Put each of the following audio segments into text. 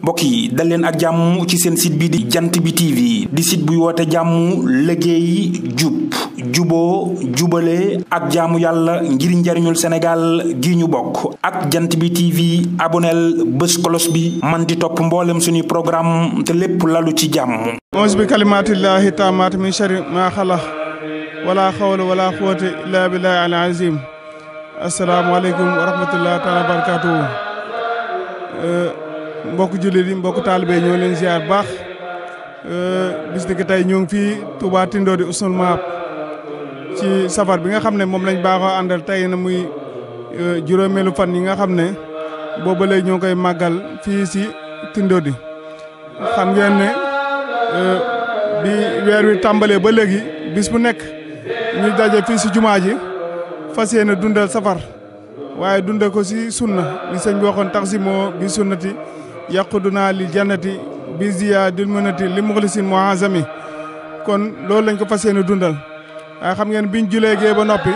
mbokk yi dal leen ak jàmm ci seen site bi di jant bi TV di site buy woote jàmm liggéey jub juboo jubale ak jaamu yàlla ngir njariñul Sénégal gi ñu bokk ak jant bi TV aboneel bés kolos bi man di topp mboolem suñuy programme te lépp lalu ci jàmm. auzu bi kalimatillahi taamaat min sharri ma xalaq wala xawla wala quwwata illa billahi al azim. asalaamaaleykum wa rahmatullahi taala wa barakatuhu. mbokk jullit yi mbokk taalibe ñoo leen ziar baax bis ni ki tey ñoo ngi fii Touba Tindodi Oustoul Mahab ci safar bi nga xam ne moom lañ baaxoo àndal tey na muy juróomeelu fan yi nga xam ne booba léegi ñoo koy màggal fii si Tindodi. xam ngeen ne bi weer wi tàmbalee ba léegi bis bu nekk ñu daje fii si jumaa ji fas yéene dundal safar waaye dundal ko si sunna li sëñ bi waxoon tax si moo bi sunnati yaquduna li jannati bi ziyaadil munati li muxlisin muazami kon loolu lañ ko fas yéene dundal. waaye xam ngeen biñ julee gee ba noppi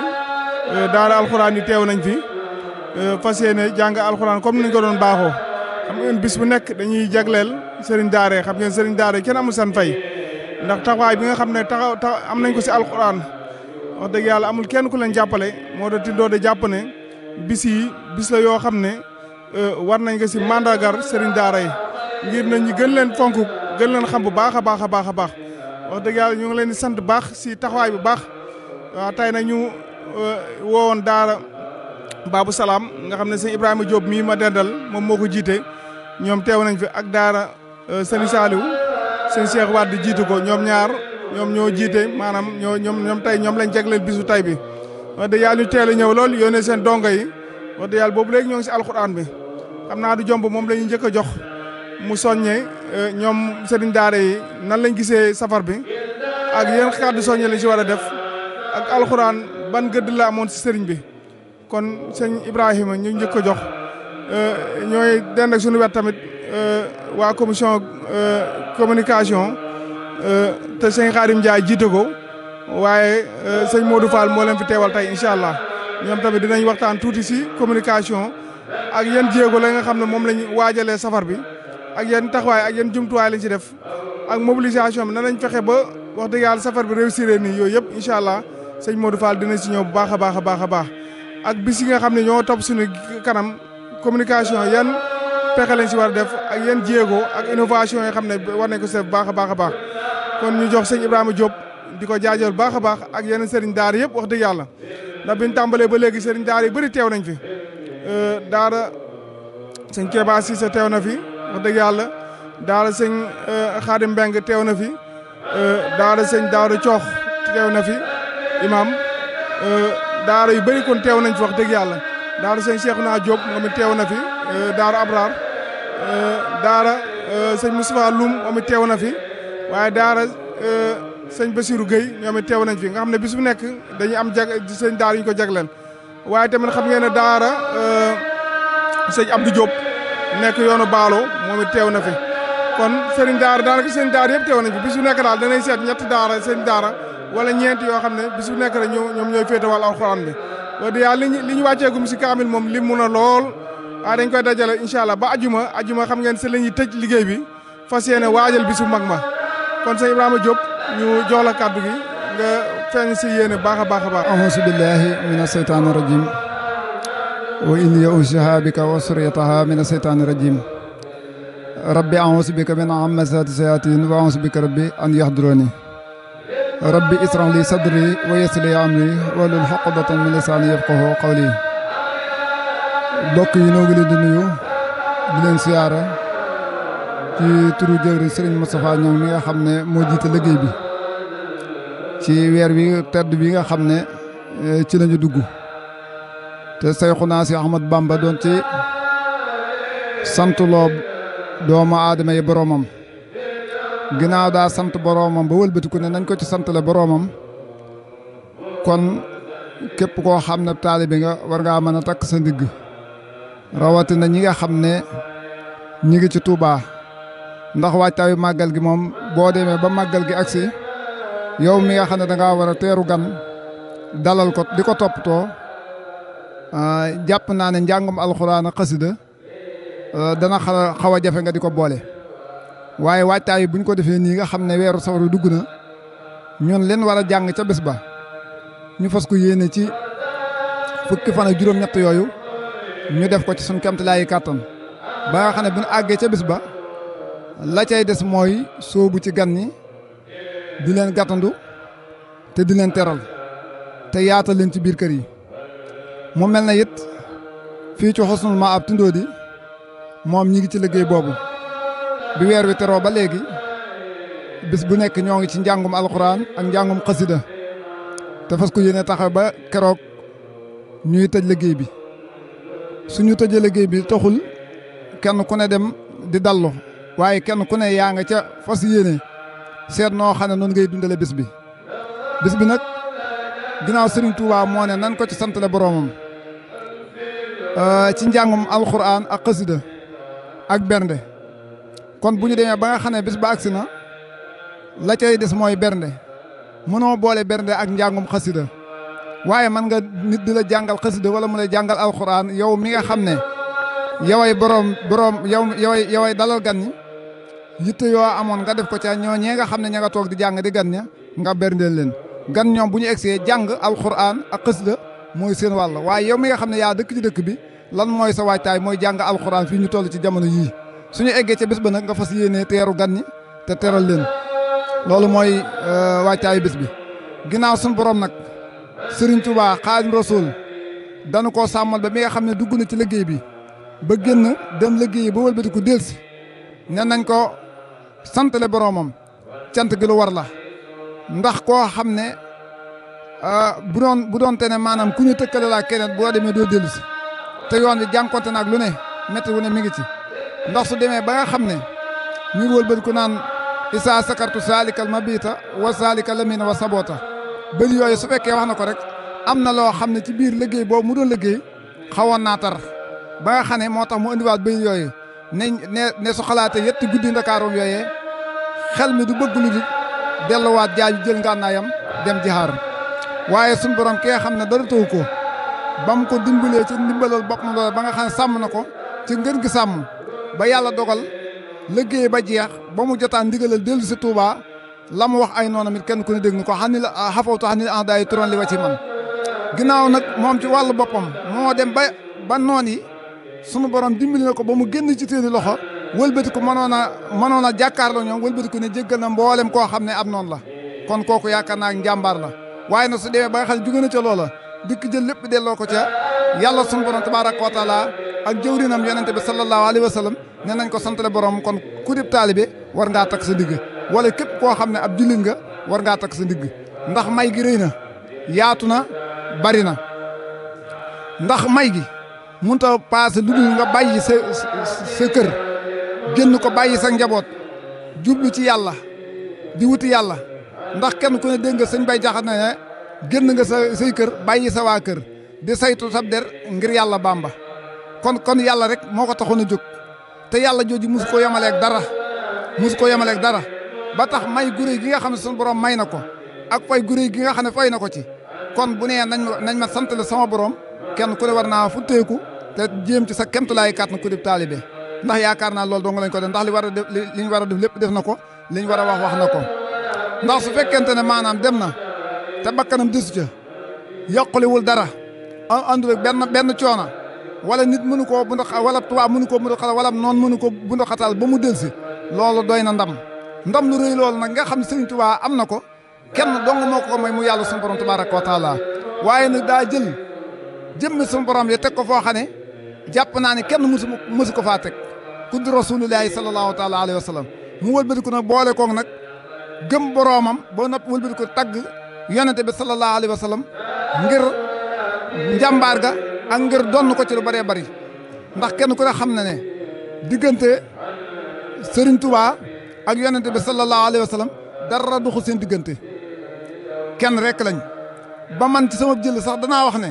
daara alxuraan yi teew nañ fi fas yéene jàng alxuraan comme niñ ko doon baaxoo. xam ngeen bis bu nekk dañuy jagleel sëriñ daara xam ngeen sëriñ daara kenn amul seen fay ndax taxawaay bi nga xam ne taxaw am nañ ko si alxuraan wax dëgg yàlla amul kenn ku leen jàppale moo da Tindoo de jàpp ne bis yi bis la yoo xam ne war nañ ko si mandagar sëriñ daara yi ngir nañ ñi gën leen fonk gën leen xam bu baax a baax a baax a baax wax dëgg yàlla ñu ngi leen di sant baax si taxawaay bu baax. waaw tey nag ñu woowoon daara Babou Salaam nga xam ne sëñ Ibrahima Diop mii ma dendal moom moo ko jiite ñoom teew nañ fi ak daara sëñ Saliou sëñ Cheikh Wade jiitu ko ñoom ñaar ñoom ñoo jiite maanaam ñoom tey ñoom lañ jagleel bisu tay bi. wax dëgg yàlla ñu teel a ñëw lool yónnee seen dongo yi wax dëgg yàlla boobu léegi ñoo ngi si alxuraan bi xam naa du jomb moom la ñuy njëkk a jox mu soññee ñoom sëriñ daara yi nan lañ gisee safar bi ak yéen kàddu soññee lañ si war a def ak alxuraan ban gëdd la amoon si sëriñ bi. kon sëñ Ibrahima ñu njëkk a jox ñooy dend ak suñu wet tamit waa commission communication te sëñ Khadim Ndiaye jiite ko. waaye sëñ Modou Fall moo leen fi teewal tey incha allah ñoom tamit dinañ waxtaan tuuti si communication ak yan jéego la nga xam ne moom lañ waajalee safar bi ak yan taxawaay ak yan jumtuwaay lañ si def ak mobilisation bi nan lañ fexe ba wax dëgg yàlla safar bi réussir nii yooyu yëpp incha allah sëñ Modou Fall dinañ si ñëw bu baax a baax a baax a baax. ak bis yi nga xam ne ñoo topp suñu kanam communication yan pexe lañ si war a def ak yan jéego ak innovation yoo xam ne war nañ ko si def baax a baax a baax kon ñu jox sëñ Ibrahima Diop. di ko jaajëfal baax a baax ak yeneen sëriñ daara yëpp wax dëgg yàlla ndax biñ tàmbalee ba léegi sëriñ daara yi bëri teew nañ fi daara sëñ Kéba Cissé teew na fi wax dëgg yàlla daara sëñ Xaadim Mbeng teew na fi daara sëñ Daara Coox teew na fi imam daara yu bëri kon teew nañ fi wax dëgg yàlla daara sëñ Cheikhouna Diop moom it teew na fi daara Abrar daara sëñ Moustapha Loum moom it teew na fi waaye daara sëñ Bassirou Gueye ñoom it teew nañ fi nga xam ne bis bu nekk dañuy am sëñ daara yu ñu ko jagleel waaye tamit xam ngeen ne daara sëñ Abdou Diop nekk yoonu Baalo moom it teew na fi kon sëriñ daara daanaka sëñ daara yëpp teew nañ fi bis bu nekk daal danañ seet ñetti daara sëñ daara wala ñeent yoo xam ne bis bu nekk rek ñoom ñooy féete wàllu alxuraan bi wax dëgg yàlla li ñu wàcceegum si kaamil moom lim mun a lool waaye dañ koy dajale incha allah ba ajuma xam ngeen si la ñuy tëj liggéey bi fas yéene waajal bisu mag ma kon sëñ Ibrahima Diop ñu jox la kàddu gi nga feeñ si yéene baax a baax a baax. auzu billahi mina seytaani rajim wa inni u'idhuha bika wa suriyataha mina seytaani rajim rabbi auzu bika min hamazati sayatin wa auzu bika rabbi an yahduruni rabbi israh li sadri wa yassir li amri wahlul uqdatan min lisani yafqahu qawli mbokk yi noo ngi leen di nuyu di leen siyaara ci turu jëwriñ Serigne Moustapha ñoom mi nga xam ne moo jiite liggéey bi ci weer wi tedd bi nga xam ne ci lañu dugg te Seyxuna Si Ahmad Bamba doon ci santuloo doomu aadama yi boroomam ginnaaw daa sant boroomam ba wëlbatiku ne nañ ko ci santale boroomam kon képp koo xam ne taalibe nga war ngaa mën a takk sa ndigg rawatina ñi nga xam ne ñi ngi ci Tuubaa ndax waajtaayu màggal gi moom boo demee ba màggal gi agsi yow mi nga xam ne dangaa war a teeru gan dalal ko di ko toppatoo jàpp naa ne njàngum alxuraan ak xasida dana xaw a jafe nga di ko boole waaye waajtaay yi buñ ko defee nii nga xam ne weeru safar dugg na ñun leen war a jàng ca bés ba ñu fas ko yéene ci fukki fan ak juróom-ñett yooyu ñu def ko ci suñ kemtalaayi kàttan ba nga xam ne bu ñu àggee ca bés ba la cay des mooy sóobu ci gan ñi di leen gàttandu te di leen teral te yaatal leen ci biir kër yi mu mel na it fii ci Husnul Maab Tindodi moom ñi ngi ci liggéey boobu bi weer wi teroo ba léegi bis bu nekk ñoo ngi ci njàngum alxuraan ak njàngum xasida te fas ko yéene taxaw ba keroog ñuy tëj liggéey bi suñu tëjee liggéey bi taxul kenn ku ne dem di dallu waaye kenn ku ne yaa nga ca fas yéene seet noo xam ne noonu ngay dundale bis bi nag ginnaaw Serigne Touba moo ne nan ko ci santale boroomam ci njàngum alxuraan ak xasida ak bernde kon bu ñu demee ba nga xam ne bis ba agsi na la cay des mooy bernde mënoo boole bernde ak njàngum xasida waaye man nga nit di la jàngal xasida wala mu lay jàngal alxuraan yow mi nga xam ne yoway boroom yoway dalal gan ñi yitte yoo amoon nga def ko ca ñooñee nga xam ne ña nga toog di jàng di gan ña nga berndeel leen gan ñoom bu ñu egsee jàng alxuraan ak xasida mooy seen wàll waaye yow mi nga xam ne yaa dëkk ci dëkk bi lan mooy sa waajtaay mooy jàng alxuraan fii ñu toll ci jamono yii suñu eggee ca bés ba nag nga fas yéenee teeru gan ñi te teral leen loolu mooy waajtaayu bés bi ginnaaw suñu borom nag Serigne Touba Xaadimu Rasuul danu koo sàmmal ba mi nga xam ne dugg na ci liggéey bi ba génn dem liggéey ba wëlbati ko delsi ne nañ ko santale boromam cant gi lu war la ndax koo xam ne bu doon te ne maanaam ku ñu tëkkale laa keneen boo demee doo dellu si te yoon bi jànkonte naag lu ne métti wu ne mi ngi ci ndax su demee ba nga xam ne ñu wëlbati ko naan isa sakartu salikal mabita wa salika lamina wa sabota bëri yooyu su fekkee wax na ko rek am na loo xam ne ci biir liggéey boobu mu doon liggéey xawoon naa tar ba nga xam ne moo tax mu indiwaat bëri yooyu ne su xalaatee yetti guddi ndakaaroom yooyee xel mi du bëgg lu di delluwaat jaaju jël ngànnaayam dem jihaar waaye suñu borom kee xam ne dara taw ko ba mu ko dimbalee ci ndimbalal boppam loole ba nga xam ne sàmm na ko ci ngën gi sàmm ba yàlla dogal liggéey ba jeex ba mu jotaan ndigalal dellu si Touba la mu wax ay noonam it kenn ku ne dégg na ko xam ni la xafawtu xam ni la daay turon li wa ci man ginnaaw nag moom ci wàllu boppam moo dem ba noon yi sunu borom dimbali na ko ba mu génn ci seeni loxo wëlbati ko mënoon a jàkkaarloo ñoom wëlbati ko ne jéggal na mboolem koo xam ne ab noonu la kon kooku yaakaar naa njàmbaar la waaye nag su demee ba nga xam ne jóge na ca loola dikk jël lépp delloo ko ca yàlla sunu borom tabaaraka wa taala ak jëwrinam yonente bi sallallahu alayhi wa sallam ne nañ ko santale borom kon ku dib taalibe war ngaa takk sa digg wala képp koo xam ne ab jullit nga war ngaa takk sa digg ndax may gi rëy na yaatu na bari na ndax may gi mënut a paase lu dul nga bàyyi sa kër génn ko bàyyi sa njaboot jublu ci yàlla di wuti yàlla ndax kenn ku ne dégg nga sëñ bay jaxat na ne génn nga say kër bàyyi sa waa kër di saytu sab der ngir yàlla bamba kon yàlla rek moo ko taxoon a jóg te yàlla jooju musu ko yemaleeg dara ba tax may guré gi nga xam ne suñu borom may na ko ak fay guré gi nga xam ne fay na ko ci kon bu nee nañ ma santale sama borom kenn ku ne war naa futteeku te jéem ci sa kemtulaay kàttan ku dib taalibe ndax yaakaar naa loolu dong lañ ko def ndax li ñu war a def lépp def na ko li ñu war a wax na ko ndax su fekkente ne maanaam dem na te bakkanam desu ca yàqulewul dara àndul ak benn coona wala nit mënu koo bundu wala tubaab mënu koo bundu xatal wala noonu mënu ko bundu xatal ba mu delsi loolu doy na ndam lu rëy loolu nag nga xam ne Sëriñ Tuubaa am na ko kenn dong moo ko may mu yàlla suñu borom tabaaraka wa taala waaye nag daa jël jëmmi suñu borom yi teg ko foo xam ne jàpp naa ne kenn mësu ko faa teg ku di rasuulullaahi sallallahu taala alayhi wa sallam mu wëlbati ko nag boole koog nag gëm boroomam ba nopp wëlbati ko tagg yonente bi sallallahu alayhi wa sallam ngir njàmbaar ga ak ngir donn ko ci lu bëree bëri ndax kenn ku ne xam na ne diggante Serigne Touba ak yonente bi sallallahu alayhi wa sallam dara duxu seen diggante kenn rek lañ ba man ci sama jël sax danaa wax ne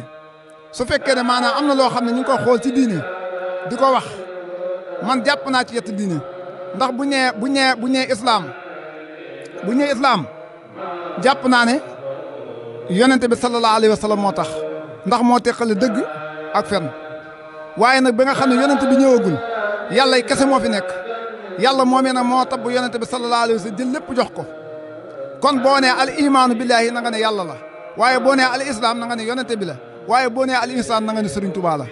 su fekkee ne maanaam am na loo xam ne ñu ngi ko xool ci diine di ko wax man jàpp naa ci yett diine ndax bu ñee islaam jàpp naa ne yonente bi sallallahu alayhi wa sallam moo tax ndax moo teqale dëgg ak fen waaye nag ba nga xam ne yonente bi ñëwagul yàlla kese moo fi nekk yàlla moomee nag moo tabb yonente bi sallallahu alayhi wa sallam jël lépp jox ko kon boo nee al imaanu billahi na nga ne yàlla la waaye boo nee al islam na nga ne yonente bi la waaye boo nee al insaan na nga ne Sëriñ Tuubaa la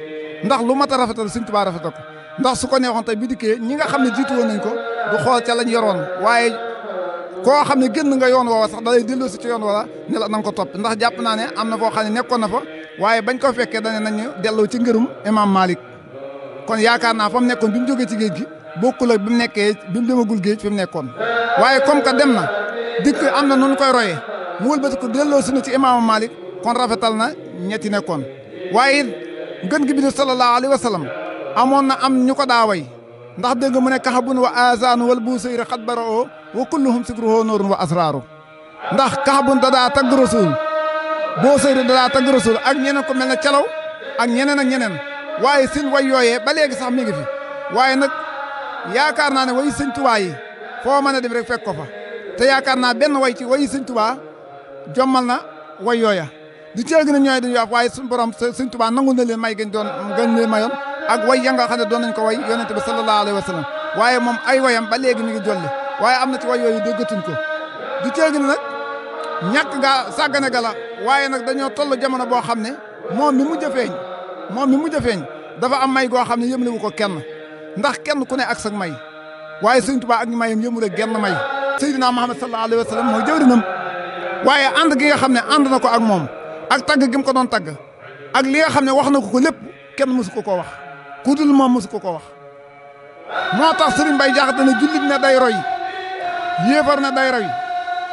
ndax lu mat a rafetal Sëriñ Tuubaa rafetal ko ndax su ko neexoon tey bi dikkee ñi nga xam ne jiitu woon nañ ko du xool ca lañ yoroon waaye koo xam ne génn nga yoon woowa sax da lay delloo si ci yoon wala ne la na nga ko topp ndax jàpp naa ne am na foo xam ne nekkoon na fa waaye bañ ko fekkee dane nañu delloo ci ngërum imam Malik kon yaakaar naa fa mu nekkoon bi mu jógee ci géej gi bokkul ak bi mu nekkee bi mu demagul géej fi mu nekkoon waaye comme que dem na dikk am na nun koy royee mu wëlbati ko delloo si na ci imam Malik kon rafetal na ñetti nekkoon waaye ngën gi bi sallallahu alayhi wa sallam amoon na am ñu ko daa way ndax dégg mu ne kaxabun wa azanu wal bu seyri xat bara o wa kulluhum sikruhu noorun wa asraaru ndax kaxabun dadaa tagg rasul boo seyri dadaa tagg rasul ak ñeneen ko mel ne calaw ak ñeneen ak ñeneen waaye seen way yooyee ba léegi sax mi ngi fi waaye nag yaakaar naa ne way Sëñ Tuubaa yi foo mën a dem rek fekk ko fa te yaakaar naa benn way ci way Sëñ Tuubaa jommal na way yooya di ceegi na ñooy dañuy wax waaye suñu borom Sëñ Tuubaa nangu na leen may gañ leen mayoon ak way ya nga xam ne doon nañ ko way yonente bi sallallahu alayhi wa sallam waaye moom ay wayam ba léegi mi ngi jolli waaye am na ci way yooyu déggatuñ ko di ceegi na nag ñàkk nga sàggane ga la waaye nag dañoo toll jamono boo xam ne moom mi mujj a feeñ dafa am may goo xam ne yëmlewu ko kenn ndax kenn ku ne ak sag may waaye Sëñ Tuubaa ak ñu mayam yëmule genn may Seydina Muhammad sallallahu alayhi wa sallam mooy jëwrinam waaye ànd gi nga xam ne ànd na ko ak moom ak tagg gi mu ko doon tagg ak li nga xam ne wax na ko lépp kenn mësu ko koo wax ku dul moom mësu ko koo wax moo tax Sëriñ Mbay Jaxate ne jullit na day roy yéefar na day roy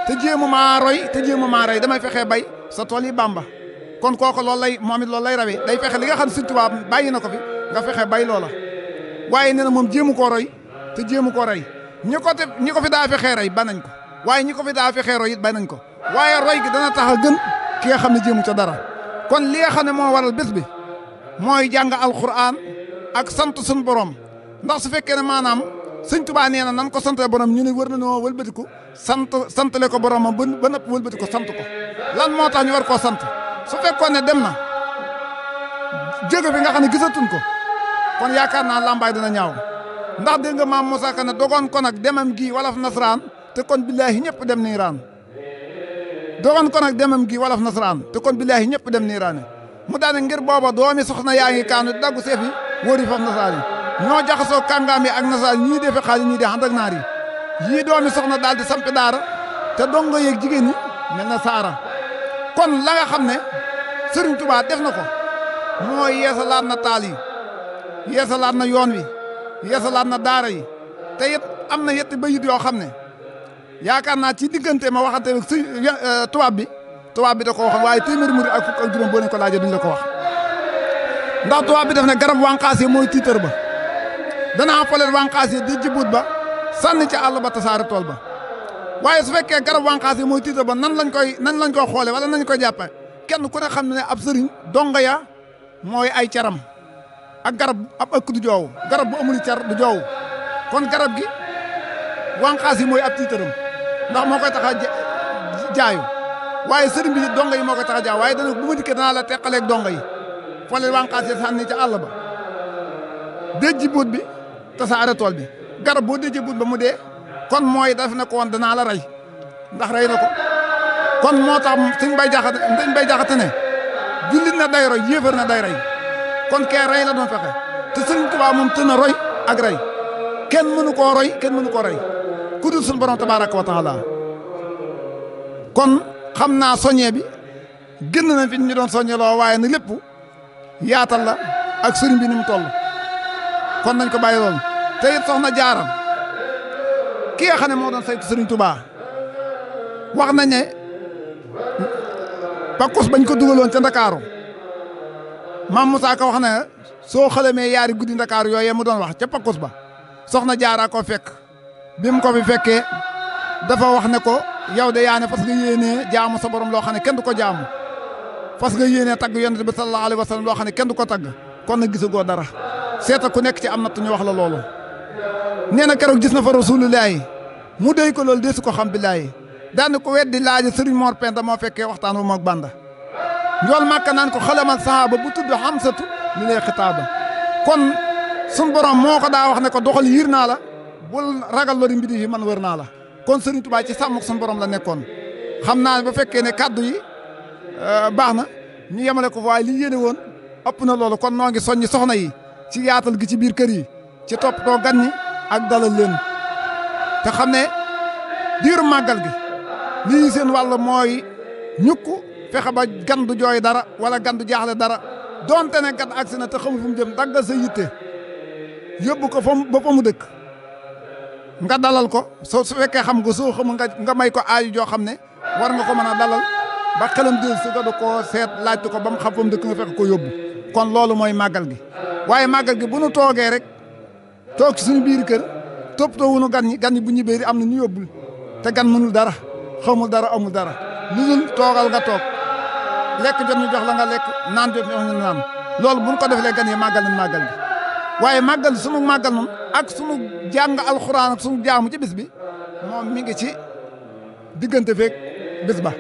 te jéema maa roy te jéema maa roy damay fexee bay sa tool yi Bàmba kon kooku loolu lay moom it loolu lay rawee day fexe li nga xam ne Sëñ Tuubaa bàyyi na ko fi nga fexe bay loola waaye nee na moom jéemu koo roy te jéemu koo rey ñi ko fi daa fexee rey ba nañ ko waaye ñi ko fi daa fexee roy it bay nañ ko waaye roy gi dana tax a gën ki nga xam ne jéemu ca dara kon li nga xam ne moo waral bés bi mooy jàng alquran ak sant suñu borom ndax su fekkee ne maanaam Sëñ Tuubaa nee na nan ko santale borom ñu ne wër na noo wëlbatiku santale ko boromam ba nëpp wëlbatiku sant ko lan moo tax ñu war koo sant su fekkoon ne dem na jóge bi nga xam ne gisatuñ ko kon yaakaar naa lambaay dina ñaaw ndax dégg nga maam Moussa Ka ne dogoon ko nag demam gii walaf nasaraan te kon billaahi ñëpp dem niiraan dogoon ko nag demam gii walaf nasaraan te kon billaahi ñëpp dem niiraane mu daane ngir booba doomi soxna yaa ngi kaanu daggu seef yi wóori faf nasaraan yi ñoo jaxasoo kàngaam yi ak nasaraan ñii defe xaalis ñii de ànd ak naar yi yii doomi soxna daal di sampi daara te dongo yeeg jigéen ñi mel na saara kon la nga xam ne Sëriñ Tuubaa def na ko mooy yeesalaat na taal yi yeesalaat na yoon wi yeesalaat na daara yi te it am na yetti bayit yoo xam ne yaakaar naa ci diggante ma waxante ak tubaab bi da ko waxoon waaye téeméeri murid ak fukk ak juróom boo leen ko laajee duñ la ko wax ndax tubaab bi def ne garab wànqaas yi mooy tiitar ba danaa folet wànqaas yi di jibut ba sànni ci àll ba tasaare tool ba waaye su fekkee garab wànqaas yi mooy tiitar ba nan lañ koy xoole wala nañ koy jàppe kenn ku ne xam ne ab sëriñ donga ya mooy ay caram ak garab ab ëkk du joow garab bu amul car du joow kon garab gi wànqaas yi mooy ab tiitaram ndax moo koy tax a jaayu waaye sëriñ bi donga yi moo koy tax a jaayu waaye dana bu ma dikkee danaa la teqaleeg donga yi fole wànqaas yi sànni ca àll ba déjji buut bi tasaare tool bi garab boo déjji buut ba mu dee kon mooy daf ne ko woon danaa la rey ndax rey na ko kon moo tax Sëñ Bay Jaxate ne jullit na day roy yéefar na day rey kon kee rey la doon fexe te Sëriñ Tuubaa moom te na roy ak rey kenn mënu koo roy kenn mënu koo rey ku dul suñu borom tabaaraka wa taala kon xam naa soññee bi génn nañ fi ñu doon soññee loo waaye nag lépp yaatal la ak sëriñ bi ni mu toll kon nañ ko bàyyi loolu te it soxna Jaara ki nga xam ne moo doon saytu Sëriñ Tuubaa wax nañ ne pakkus bañ ko dugaloon ca Ndakaaru maam Moussa Ka wax na soo xalamee yaari guddi Ndakaaru yooyee mu doon wax ca pakkus ba soxna Jaara ko fekk bi mu ko fi fekkee dafa wax ne ko yow de yaa ne fas nga yéenee jaamu sa borom loo xam ne kenn du ko jaamu fas nga yéenee tagg yonent bi sallallahu alayhi wa sallam loo xam ne kenn du ko tagg kon nag gisagoo dara seeta ku nekk ci am natt ñu wax la loolu nee na keroog gis na fa rasulullaahi mu déy ko loolu deesu ko xam billaahi daan ko weddi laaja sëriñ Mor Penda moo fekkee waxtaan wu moog banda njool màkka naan ko xalamal sahaaba bu tudd xamsatu li lay xitaaba kon sun borom moo ko daa wax ne ko doxal yiir naa la bul ragal lori mbidi yi man wër naa la kon Serigne Touba ci sàmm sun borom la nekkoon xam naa ne ba fekkee ne kaddu yi baax na ñu yemale ko waaye li yéene woon ëpp na loolu kon noo ngi soññi soxna yi ci yaatal gi ci biir kër yi ci toppatoo gan ñi ak dalal leen te xam ne diiru màggal gi lii seen wàll mooy ñukk fexe ba gan du jooy dara wala gan du jaaxle dara donte ne gan agsi na te xamul fu mu jëm daggal sa yitte yóbbu ko ba fa mu dëkk nga dalal ko su fekkee xam nga soo xam nga may ko aaju joo xam ne war nga ko mën a dalal ba xelam del si nga du koo seet laajtu ko ba mu xam fa mu dëkk nga fekk ko yóbbu kon loolu mooy màggal gi waaye màggal gi bu nu toogee rek toog ci suñu biir kër toppatoo wuñu gan ñi bu ñibbee am na ñu yóbbul te gan mënul dara xamul dara amul dara lu dul toogal nga toog lekk jot ñu jox la nga lekk naan jot ñu naan loolu bu ñu ko defee gan yi màggal nañ màggal gi waaye màggal sunu màggal noonu ak sunu jàng alxuraan ak sunu jaamu ci bis bi moom mi ngi ci diggante feeg bis ba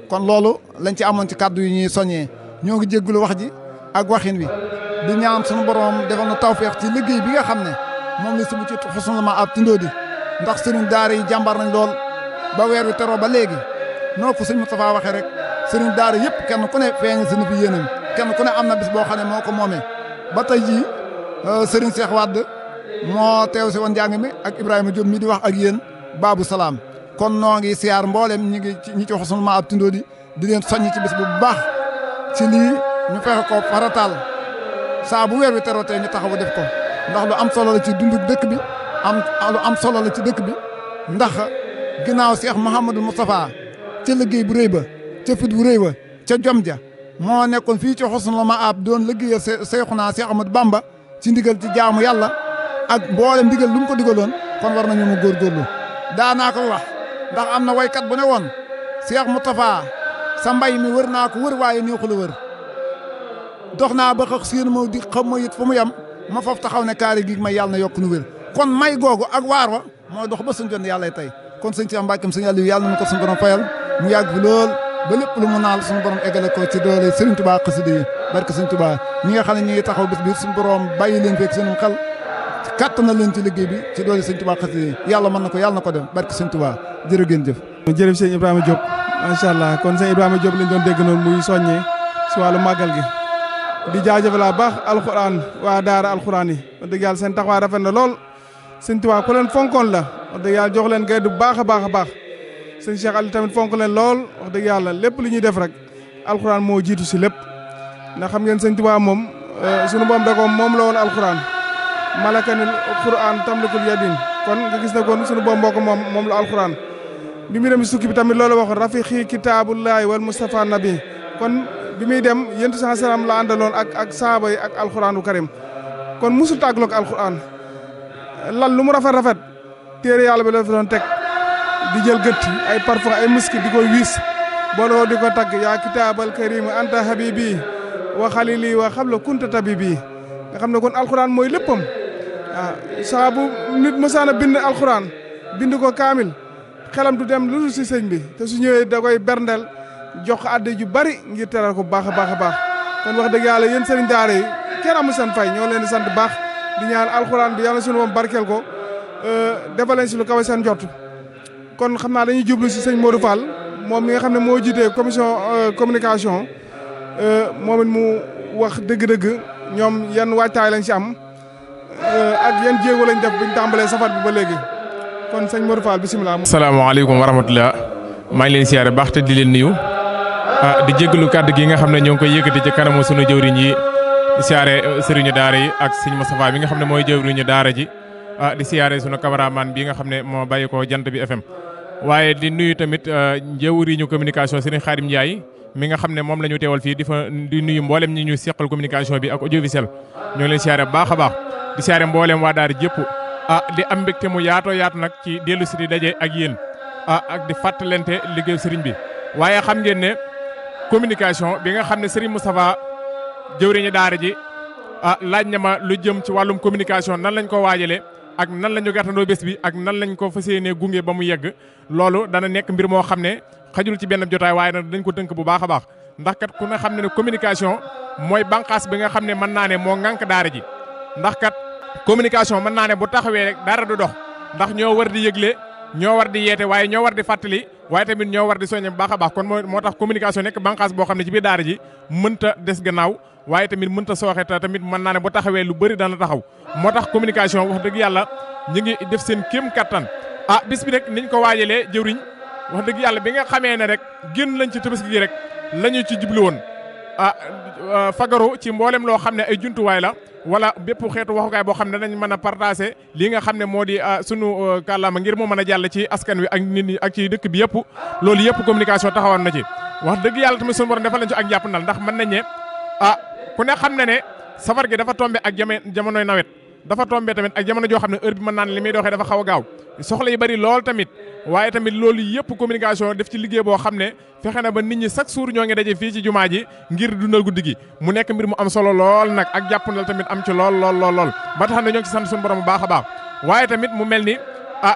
kon loolu lañ ci amoon ci kàddu yi ñuy soññee ñoo ngi jéggulu wax ji ak waxin wi di ñaan sunu borom defal na tawfeex ci liggéey bi nga xam ne moom la subu ci Husnul Maab Tindodi ndax sëriñ daara yi jàmbar nañ lool ba weer wi teroo ba léegi noo ko sëñ Moustapha waxee rek sëriñ daara yëpp kenn ku ne feeñ seen fi yéenam kenn ku ne am na bis boo xam ne moo ko moomee ba tey jii sëriñ Cheikh Wade moo teew si woon njàng mi ak Ibrahima Diop mi di wax ak yéen Babou Salaam kon noo ngi siyaar mboolem ñi ci Husnul Maab Tindodi di leen soññ ci bis bu baax ci lii ñu fexe ko farataal saa bu weer wi teroo tey ñu taxawu def ko ndax lu am solo la ci dundu dëkk bi lu am solo la ci dëkk bi ndax ginnaaw Cheikh Mouhamadou Moustapha ca liggéey bu rëy ba ca fit bu rëy ba ca jom ja moo nekkoon fii ci Husnul Maab doon liggéeyal Seexuna Cheikh Ahmadou Bamba ci ndigal ci jaamu yàlla ak mboolem ndigal lu mu ko digaloon kon war nañu mu góorgóorlu daanaa ko wax ndax am na waykat bu ne woon Cheikh Moustapha sa mbay mi wër naa ko wër waaye neexu la wër dox naa ba xax seen moo di xam ma it fu mu yem ma foofu taxaw ne kaari gi may yàlla na yokk nu wér kon may googu ak waar wa mooy dox ba suñ jon yàlla tey kon sëñ Cheikh Mbackeem sëñ Aliou yàlla na ko suñu borom fayal mu yàgg fi lool ba lépp lu mu naal suñu borom eggale ko ci doole Serigne Touba xasida yi barke Serigne Touba ñi nga xam ne ñi ngi taxaw bis bi suñu borom bàyyi leen fekk seenum xel kàttan na leen ci liggéey bi ci doole Serigne Touba xasida yi yàlla mën na ko yàlla na ko def barke Serigne Touba jërë ngeen jëf jërëjëf sëñ Ibrahima Diop macha allah kon sëñ Ibrahima Diop lañ doon dégg noonu muy soññee si wàllu màggal gi di jaajëfal baax alxuraan waa daara alxuraan yi wax dëgg yàlla seen taxawaay rafet na lool sëñ Tuubaa ku leen fonkoon la wax dëgg yàlla jox leen gaydu bu baax a baax a baax sëñ Cheikh Ali tamit fonk leen lool wax dëgg yàlla lépp lu ñuy def rek alxuraan moo jiitu si lépp ndax xam ngeen sëñ Tuubaa moom sunu boom da ko moom la woon alxuraan malakanil quraan tamlikul yadin kon nga gis ne kon sunu boom moo ko moom la alxuraan bi muy dem si sukki bi tamit loolu waxoon rafiqi kitaabullahi wal Mustafa nabi kon bi muy dem yéntu sa salaam la àndaloon ak saaba yi ak alxuraanu karim kon musul tàggaloog alxuraan lan lu mu rafet téere yàlla bi la fi doon teg di jël gëtt ay parfum ay miski di ko wiis booloo di ko tagg yaa kitaabal karim anta habibi wa xalili wa xabla kunta tabibi nga xam ne kon alxuraan mooy léppam waaw saa bu nit mësaana bind alxuraan bind ko kaamil xelam du dem lu dul si sëñ bi te su ñëwee da koy berndel jox ko adde ju bari ngir teral ko baax a baax a baax kon wax dëgg yàlla yéen sëriñ daara yi kenn amul seen fay ñoo leen di sant baax di ñaan alxuraan bi yàlla sunu moom barkeel ko defal leen si lu kawe seen jot kon xam naa dañuy jublu si sëñ Modou Fall moom mi nga xam ne moo jiite commission communication moom it mu wax dëgg-dëgg ñoom yan waajtaay lañ si am ak yan jéego lañ def buñ tàmbalee safar bi ba léegi kon sëñ Modou Fall bisimilah. asalaamaaleykum wa rahmatulah maa ngi leen siyaare baax te di leen nuyu di jégalu kàddu gi nga xam ne ñoo ngi koy yëkkati ci kanamu sunu jëwriñ yi di siyaare sëriñu daara yi ak sëñ Moustapha bi nga xam ne mooy jëwriñu daara ji di siyaare sunu cameraman bi nga xam ne moo bàyyi ko jant bi FM. waaye di nuyu tamit jëwriñu communication sëriñ Xaadim Ndiaye mi nga xam ne moom la ñu teewal fii di nuyu mboolem ñi ñu seqal communication bi ak audiovisuel ñoo ngi leen siyaare baax a baax di siyaare mboolem waa daara jëpp di am mbégte mu yaatoo yaatu nag ci dellu si di daje ak yéen ak di fàttalante liggéey sëriñ bi waaye xam ngeen ne communication bi nga xam ne sëriñ Moustapha jëwriñu daara ji laaj na ma lu jëm ci wàllum communication nan lañ ko waajalee ak nan la ñu gàttandoo bés bi ak nan lañ ko fas yéenee gunge ba mu yegg loolu dana nekk mbir moo xam ne xajul ci benn jotaay waaye nag dañ ko tënk bu baax a baax ndax kat ku ne xam ne communication mooy bànqaas bi nga xam ne mën naa ne moo ŋànk daara ji ndax kat communication mën naa ne bu taxawee rek dara du dox ndax ñoo war di yëgle ñoo war di yeete waaye ñoo war di fàttali waaye tamit ñoo war di soññe bu baax a baax kon moo tax communication nekk bànqaas boo xam ne ci biir daara ji mënta des gannaaw waaye tamit mënta sooxe te tamit mën naa ne bu taxawee lu bëri dana taxaw moo tax communication wax dëgg yàlla ñu ngi def seen kéem kattan bis bi rek niñ ko waajalee jëwriñ wax dëgg yàlla bi nga xamee ne rek génn lañ ci tabaski gi rek lañu ci jublu woon fagaru ci mboolem loo xam ne ay jumtuwaay la wala bépp xeetu waxukaay boo xam ne dañ mën a partager lii nga xam ne moo di sunu kàllaama ngir mu mën a jàll ci askan wi ak nit ñi ak ci dëkk bi yëpp loolu yëpp communication taxawoon na ci wax dëgg yàlla tamit sunu borom defal nañ ci ak jàppandal ndax mën nañ ne ku ne xam na ne safar gi dafa tombé ak jamonoy nawet dafa tombé tamit ak jamono joo xam ne heure bi mën naa ne li muy doxee dafa xaw a gaaw soxla yi bari lool tamit waaye tamit loolu yëpp communication def ci liggéey boo xam ne fexe na ba nit ñi chaque jour ñoo ngi daje fii ci jumaa ji ngir dundal guddi gi mu nekk mbir mu am solo lool nag ak jàppandal tamit am ci lool ba tax na ñoo ngi ci sant suñu borom bu baax a baax waaye tamit mu mel ni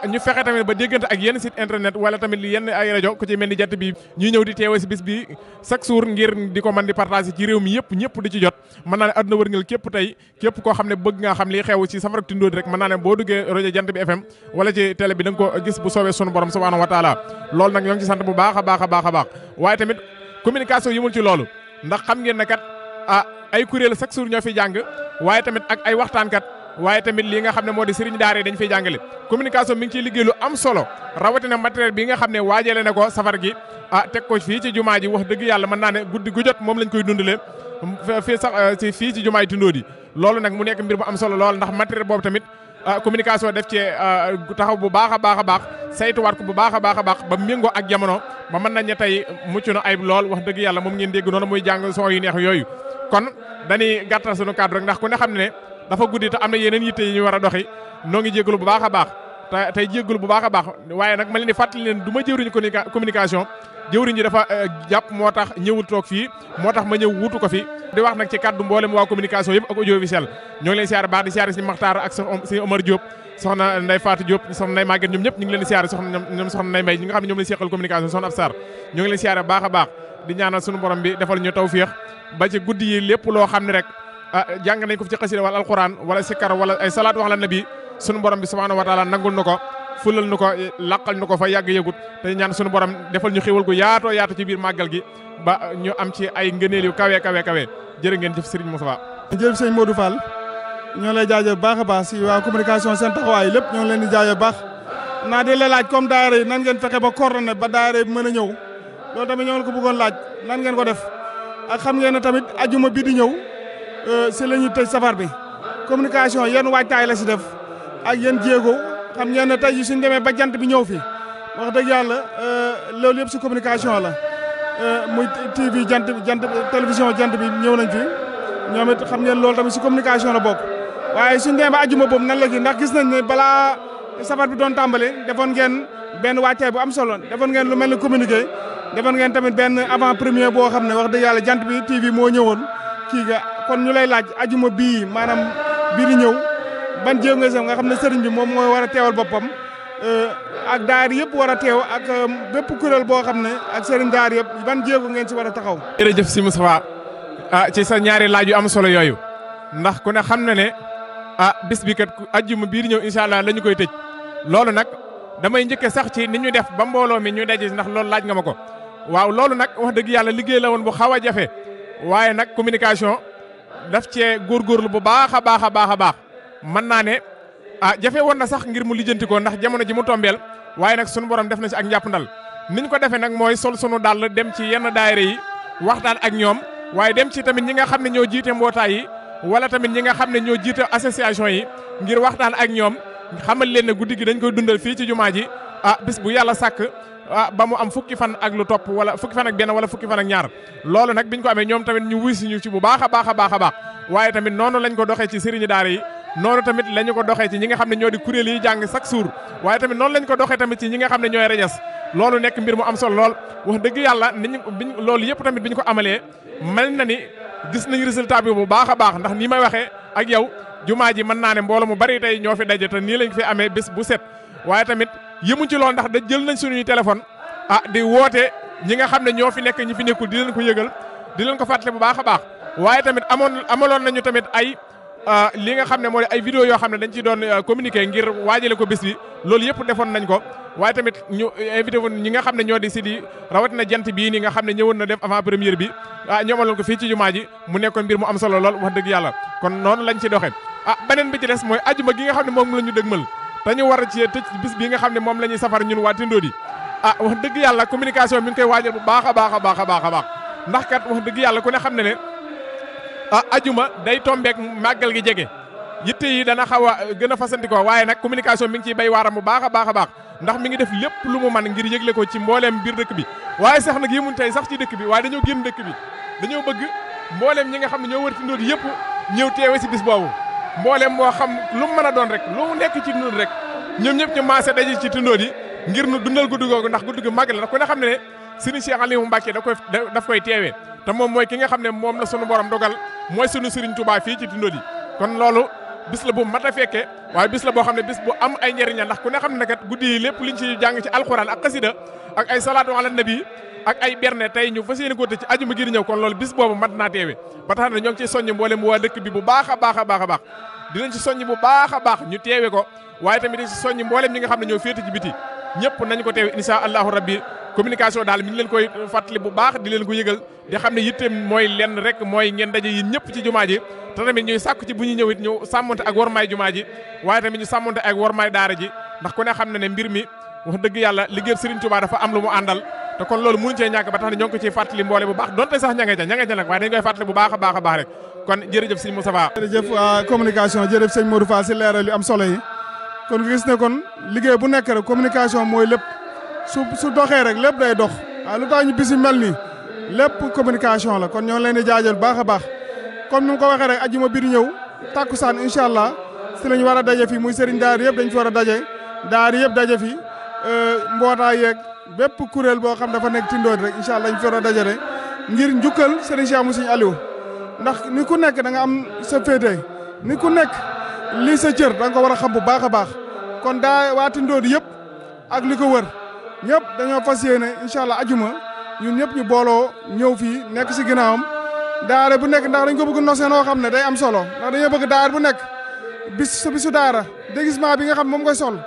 ñu fexe tamit ba déggante ak yenn site internet wala tamit yenn ay rajo ku ci mel ni Jant bi ñuy ñëw di teewe si bis bi chaque jour ngir di ko mën di partager ci réew mi yëpp ñëpp di ci jot mën naa ne àdduna wërngal képp tey képp koo xam ne bëgg nga xam li xew ci Safar ak Tindodi rek mën naa ne boo duggee rajo Jant bi FM wala ci télé bi da nga ko gis bu soobee sunu borom subhanahu wa taala loolu nag ñoo ngi ci sant bu baax a baax waaye tamit communication yimul ci loolu ndax xam ngeen ne kat ay kuréel chaque jour ñoo fi jàng waaye tamit ak ay waxtaankat waaye tamit lii nga xam ne moo di sëriñ daara dañ fay jàngale communication mi ngi ciy liggéey lu am solo rawatina matériel bi nga xam ne waajale na ko safar gi teg ko fii ci jumaa ji wax dëgg yàlla mën naa ne guddi gu jot moom lañ koy dundalee fii sax fii ci jumaa yi Tindodi loolu nag mu nekk mbir bu am solo lool ndax matériel boobu tamit communication def ci taxaw bu baax a baax saytuwaat ko bu baax a baax ba méngoo ak jamono ba mën nañ ne tey mucc na ayib lool wax dëgg yàlla moom ngeen dégg noonu muy jàng son yu neex yooyu kon dañuy gàttal sunu cadre rek ndax ku ne xam ne dafa guddi te am na yeneen yitte yi ñu war a doxi noo ngi jégalu bu baax a baax tey jégalu bu baax a baax waaye nag ma leen di fàttali leen du ma jëwriñu communication jëwriñ ji dafa jàpp moo tax ñëwul toog fii moo tax ma ñëw wutu ko fi di wax nag ci kaddu mboolem waa communication yëpp ak audiovisuel ñoo ngi leen siyaare baax di siyaare si Maxtaar ak si Omar Diop soxna Ndeye Fatou Diop soxna Ndeye Maguette ñoom ñëpp ñu ngi leen di siyaare ñoom soxna Ndeye Mbaye ñi nga xam ne ñoom lañ seqal communication soxna Absar ñoo ngi leen siyaare baax a baax di ñaanal sunu borom bi defal ñu tawfiix ba ci guddi yi lépp loo xam ne rek jàng nañ ko fi ci xasida wala alquran wala sikkar wala ay salaat wax la nabi sunu borom bi subhanahu wa taala nangul nu ko fulal nu ko laqal nu ko fa yàgg yëgut te ñaan sunu borom defal ñu xéwal gu yaatoo yaatu ci biir màggal gi ba ñu am ci ay ngëneel yu kawe jërë ngeen jëf Serigne Moustapha jërëjëf sëñ Modou Fall ñoo lay jaajëf baax a baax si waa communication seen taxawaay lépp ñoo leen di jaajëf baax naa di la laaj comme daayira yi nan ngeen fexe ba coordonné ba daayira yi mën a ñëw loolu tamit ñoo la ko bëggoon laaj nan ngeen ko def ak xam ngeen ne tamit ajuma bi di ñëw si la ñuy tëj safar bi communication yenn waajtaay la si def ak yenn jéego xam ngeen ne tey jii suñ demee ba jant bi ñëw fi wax dëgg yàlla loolu yëpp si communication la muy TV jant télévision jant bi ñëw nañ fi ñoom it xam ngeen loolu tamit si communication la bokk waaye suñ demee ba ajuma boobu nan la gi ndax gis nañ ne balaa safar bi doon tàmbale defoon ngeen benn waajtaay bu am solo defoon ngeen lu mel ni communiqué defoon ngeen tamit benn avant première boo xam ne wax dëgg yàlla jant bi TV moo ñëwoon kii ga kon ñu lay laaj ajuma bii maanaam bii di ñëw ban jéego nga nga xam ne sëriñ bi moom mooy war a teewal boppam ak daar yëpp war a teew ak bépp kuréel boo xam ne ak sëriñ daar yëpp ban jéego ngeen si war a taxaw. jërëjëf si Moustapha ci sa ñaari laaj yu am solo yooyu ndax ku ne xam na ne bis bi kat ajuma bii di ñëw incha allah la ñu koy tëj loolu nag damay njëkke sax ci ni ñu def ba mbooloo mi ñu daje ndax loolu laaj nga ma ko waaw loolu nag wax dëgg yàlla liggéey la woon bu xaw a jafe waaye nag communication daf cee góorgóorlu bu baax a baax mën naa ne jafe woon na sax ngir mu lijjanti ko ndax jamono ji mu tombeel waaye nag sunu borom def na ci ak njàppandal niñ ko defee nag mooy sol sunu dàll dem ci yenn daayira yi waxtaan ak ñoom waaye dem ci tamit ñi nga xam ne ñoo jiite mbootaay yi wala tamit ñi nga xam ne ñoo jiite association yi ngir waxtaan ak ñoom xamal leen ne guddi gi dañ koy dundal fii ci jumaa ji bis bu yàlla sàkk ba mu am fukki fan ak lu topp wala fukki fan ak benn wala fukki fan ak ñaar loolu nag biñ ko amee ñoom tamit ñu wuy si ñu ci bu baax a baax waaye tamit noonu lañ ko doxee ci sëriñu daara yi noonu tamit lañu ko doxee ci ñi nga xam ne ñoo di kuréel yi jàng chaque jour waaye tamit noonu lañ ko doxee tamit ci ñi nga xam ne ñooy rejas loolu nekk mbir mu am solo lool wax dëgg yàlla biñ loolu yëpp tamit biñ ko amalee mel na ni gis nañ résultat bi bu baax a baax ndax nii may waxee ak yow jumaa ji mën naa ne mbooloo mu bari tey ñoo fi daje te nii lañ fi amee bés bu set waaye tamit yëmuñ ci lool ndax da jël nañ suñuy téléphone di woote ñi nga xam ne ñoo fi nekk ñi fi nekkul di leen ko yëgal di leen ko fàttali bu baax a baax waaye tamit amaloon nañu tamit ay li nga xam ne moo di ay vidéo yoo xam ne dañ ci doon communiquer ngir waajale ko bés bi loolu yëpp defoon nañ ko waaye tamit ñu invité woon ñi nga xam ne ñoo di si rawatina jant bii ni nga xam ne ñëwoon na def avant première bi ñoomaloon ko fii ci jumaa ji mu nekkoon mbir mu am solo lool wax dëgg yàlla kon noonu lañ ci doxee beneen bi ci des mooy ajuma gi nga xam ne moom la ñu dëgmal te ñu war a ci tëj bis bi nga xam ne moom la ñuy safar ñun waa Tindodi wax dëgg yàlla communication mi ngi koy waajal bu baax a baax a baax a baax a baax ndax kat wax dëgg yàlla ku ne xam ne ajuma day tombeek màggal gi jege yitte yi dana xaw a gën a fasantikoo waaye nag communication mi ngi ciy bay waaram bu baax a baax a baax ndax mi ngi def lépp lu mu man ngir yëgle ko ci mbooleem biir dëkk bi waaye sax nag yëmun tey sax ci dëkk bi waaye dañoo génn dëkk bi dañoo bëgg mbooleem ñi nga xam ne ñoo wër Tindodi yëpp ñëw teewe si bis boobu mbooleem moo xam lu mu mën a doon rek lu mu nekk ci Tindodi rek ñoom ñëpp ñu maase daje ci Tindodi ngir nu dundal guddi googu ndax guddi gi màggal ndax ku ne xam ne Serigne Cheikh Aliou Mbacké daf koy teewee te moom mooy ki nga xam ne moom la sunu borom dogal mooy sunu Serigne Touba fii ci Tindodi kon loolu bis la bu mat a fekke waaye bis la boo xam ne bis bu am ay njëriñ la ndax ku ne xam ne kat guddi yi lépp liñ ci jàng ci alxuraan ak xasida ak ay salaatu ala nabi ak ay berne tey ñu fas yéene ko te ci ajuma gi di ñëw kon loolu bis boobu mat naa teewe ba tax na ñoo ngi ciy soññ mboolem waa dëkk bi bu baax a baax a baax a baax dinañ ci soññ bu baax a baax ñu teewe ko waaye tamit dañ ci soññ mboolem ñi nga xam ne ñoo féete ci biti ñëpp nañ ko teewe insha allahu rabbi communication daal mi ngi leen koy fàttali bu baax di leen ko yëgal di xam ne yitteem mooy lenn rek mooy ngeen daje yi ñëpp ci jumaa ji te tamit ñuy sàkku ci bu ñuy ñëwit ñu sàmmonte ak warmaay jumaa ji waaye tamit ñu sàmmonte ak warmaay daara ji ndax ku ne xam ne mbir mi wax dëgg yàlla liggéey Serigne Touba dafa am lu mu àndal te kon loolu mënuñ cee ñàkk ba tax ne ñoo ngi ko ciy fàttali mboole bu baax donte sax ña nga ca nag waaye dañ koy fàttali bu baax a baax a baax rek kon jërëjëf sëñ Moustapha jërëjëf communication jërëjëf sëñ Modou Fall si leeral yu am solo yi kon gis ne kon liggéey bu nekk rek communication mooy lépp su doxee rek lépp day dox waaw lu tax ñu bisi mel nii lépp communication la kon ñoo leen di jaajël baax a baax comme ni mu ko waxee rek ajuma bi di ñëw takkusaan incha allah si la ñu war a daje fi muy sëriñ daara yëpp dañ fi war a daje daara yëpp daje fi mbootaay yeeg bépp kuréel boo xam dafa nekk Tindodi rek incha allah dañ fi war a dajale ngir njukkal sëriñ Cheikh Moussa Aliou ndax ni ku nekk da nga am sa féete ni ku nekk lii sa cër da nga ko war a xam bu baax a baax kon daa waa Tindodi yëpp ak li ko wër ñëpp dañoo fas yéene incha allah ajuma ñun ñëpp ñu booloo ñëw fii nekk si ginnaawam daara bu nekk ndax dañ ko bëgg nosee noo xam ne day am solo ndax dañoo bëgg daara bu nekk bisu daara déguisement bi nga xam moom ngay sol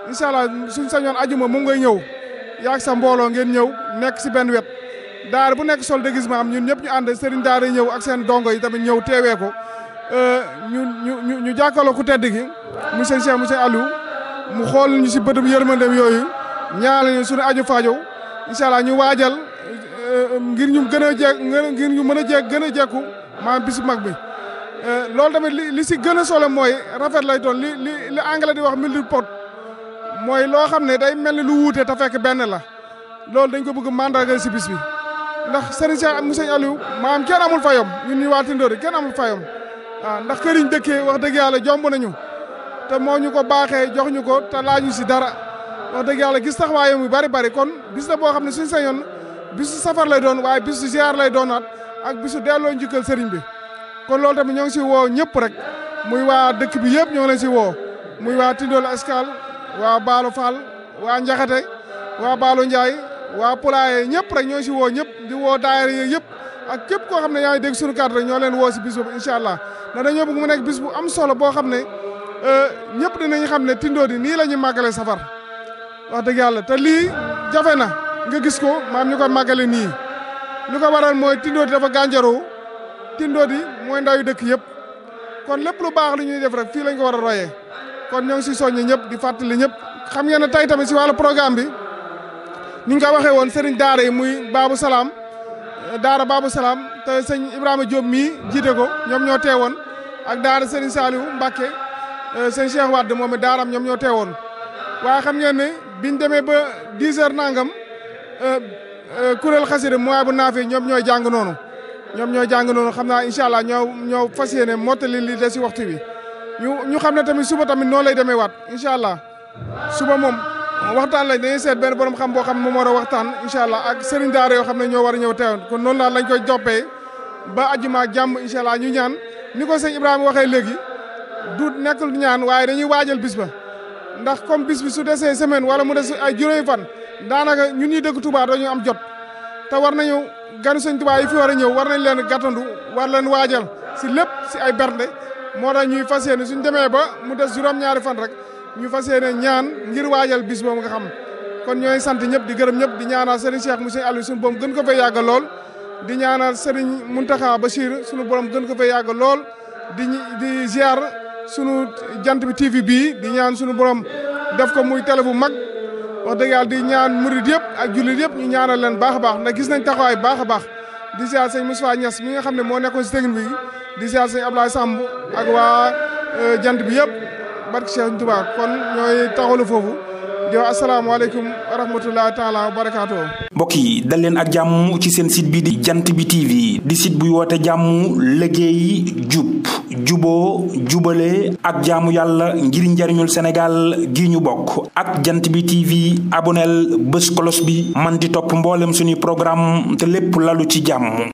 incha allah suñ sañoon ajuma moom ngay ñëw yaag sa mbooloo ngeen ñëw nekk si benn wet daara bu nekk sol déguisement am ñun ñëpp ñu ànd sëriñ daara yi ñëw ak seen dongo yi tamit ñëw teewee ko ñu jàkkaarloo ku tedd gi mu seen Cheikh Moussa Aliou mu xool ñu si bëtum yërmandem yooyu ñaanal ñu suñu aju faajo incha allah ñu waajal ngir ñu gën a ngir ñu mën a gën a jekku maanaam bisu mag bi loolu tamit li si gën a solo mooy rafet lay doon li anglais di wax melting pot mooy loo xam ne day mel ni lu wuute te fekk benn la loolu dañ ko bëgg mandargal si bis bi ndax Serigne Cheikh Moussa Aliou maanaam kenn amul fayom ñun ñu waa Tindodi kenn amul fayom waaw ndax këriñ dëkkee wax dëgg yàlla jomb nañu te moo ñu ko baaxee jox ñu ko te laaju si dara wax dëgg yàlla gis taxawaayam yu bari kon bis la boo xam ne suñu sañoon bisu safar lay doon waaye bisu ziar lay doonaat ak bisu delloo njukkal sëriñ bi kon loolu tamit ñoo ngi si woo ñëpp rek muy waa dëkk bi yëpp ñoo ngi leen si woo muy waa Tindodi Escale waa Baalu Fall waa Njaxate waa Baalu Ndiaye waa Poulaye ñëpp rek ñoo si woo ñëpp di woo daayira yi yëpp ak képp koo xam ne yaa ngi dégg suñu kàddu rek ñoo leen woo si bis boobu incha allah ndax dañoo bëgg mu nekk bis bu am solo boo xam ne ñëpp dinañ xam ne Tindodi nii la ñuy màggalee safar wax dëgg yàlla te lii jafe na nga gis ko maam ñu ko màggale nii lu ko waral mooy Tindodi dafa gànjaroo Tindodi mooy ndaw yu dëkk yëpp kon lépp lu baax lu ñuy def rek fii lañ ko war a royee kon ñoo ngi si soññi ñëpp di fàttali ñëpp xam ngeen ne tey tamit si wàllu programme bi ni ñu ko waxee woon sëriñ daara yi muy Babou Salam daara Babou Salam te sëñ Ibrahima Diop mii jiite ko ñoom ñoo teewoon ak daara sëriñ Saliou Mbacké sëñ Cheikh Wade moom it daaraam ñoom ñoo teewoon waaye xam ngeen ne biñ demee ba 10 heures nangam kuréel xasida mooy bu naafi ñoom ñooy jàng noonu xam naa incha allah ñoo fas yéene mottali li des si waxtu bi ñu xam ne tamit suba tamit noonu lay demee waat incha allah suba moom waxtaan lañ dañuy seet benn borom xam boo xam ne moom war a waxtaan incha allah ak sëriñ daara yoo xam ne ñoo war a ñëw teewoon kon noonu laa lañ koy joppee ba ajuma ak jàmm incha allah ñu ñaan ni ko sëñ Ibrahima waxee léegi du nekkul ñaan waaye dañuy waajal bis ba ndax comme bis bi su desee semaine wala mu des ay juróomi fan daanaka ñun ñuy dëkk Touba dañu am jot te war nañu ganu sëñ Touba yi fi war a ñëw war nañ leen gàttandu war leen waajal si lépp si ay bernde moo tax ñuy fas yéene suñ demee ba mu des juróom-ñaari fan rek ñu fas yéene ñaan ngir waajal bis boobu nga xam kon ñooy sant ñëpp di gërëm ñëpp di ñaanal Serigne Cheikh Moussa Aliou suñu borom gën ko fay yàgg lool di ñaanal Serigne Mountakha Bachir suñu borom gën ko fay yàgg lool di ziar sunu jant bi TV bii di ñaan sunu borom def ko muy télé bu mag wax dëgg yàlla di ñaan murid yëpp ak jullit yëpp ñu ñaanal leen baax a baax ndax gis nañ taxawaay baax a baax di ziar sëñ Moustapha Niass mi nga xam ne moo nekkoon si technique bi di ziar sëñ Ablaye Samb ak waa jant bi yëpp barke Cheikh Touba kon ñooy taxalu foofu di wax asalaamaaleykum wa rahmatullahi taala wa barakaatu. mbokk yi dal leen ak jàmm ci seen site bi di jant bi TV di site buy woote jàmm liggéey jub juboo jubale ak jaamu yàlla ngir njariñul Sénégal gi ñu bokk ak jant bi TV aboneel bés kolos bi man di topp mboolem suñuy programme te lépp lalu ci jàmm.